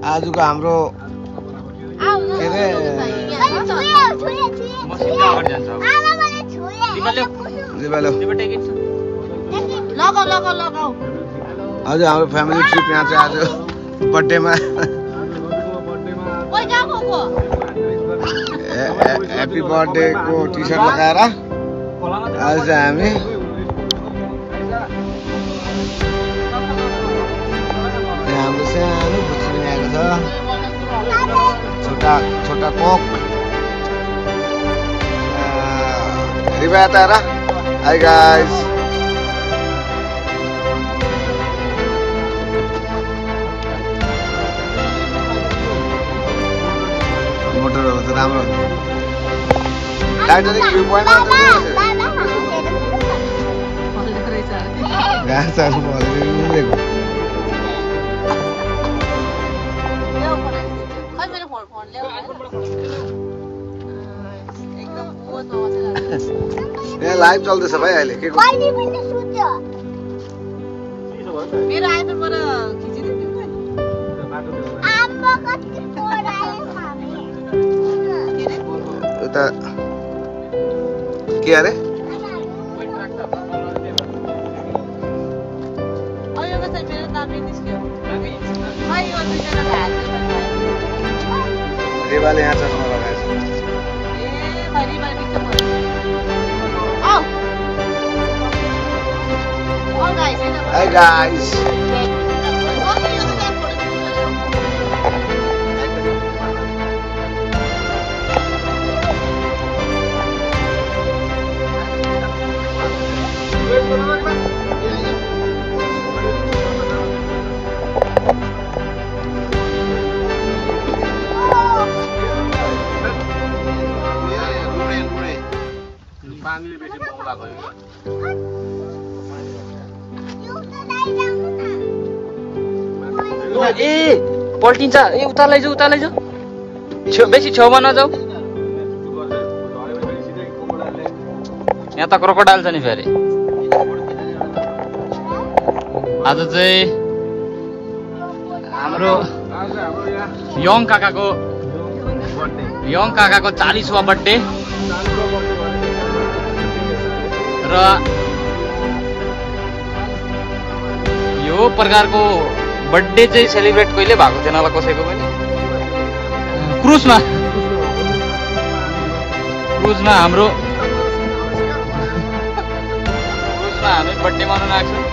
आजको हाम्रो के अरे हजुर हाम्रो फ्यामिली ट्रिप यहाँ चाहिँ आज बर्थडेमा ह्याप्पी बर्थडेको टी सर्ट लगाएर आज चाहिँ हामी हाम्रो सानो बुच्ची पनि आएको छ छोटा कोक रिवायत आएर हाई गाइस मोटरहरू त राम्रो हुन्छ टाइटनिक भ्यू पोइन्टमा घाँसहरू भलिदिएको यहाँ लाइभ चल्दैछ भाइ अहिले के उता के अरे रेवाले यहाँ चस्मा लगाएछ Hi guys. ए पल्टिन्छ ए उता लैजाऊ बेसी छेउमा नजाऊ यहाँ त क्रोकोडाइल छ नि फेरि आज चाहिँ हाम्रो यङ काकाको 40वां बर्थडे र यो प्रकारको बर्थडे चाहिँ सेलिब्रेट कहिले भएको थिएन होला कसैको पनि क्रुजमा हामी बर्थडे मनाउन आएको छौँ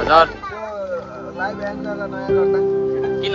हजार किन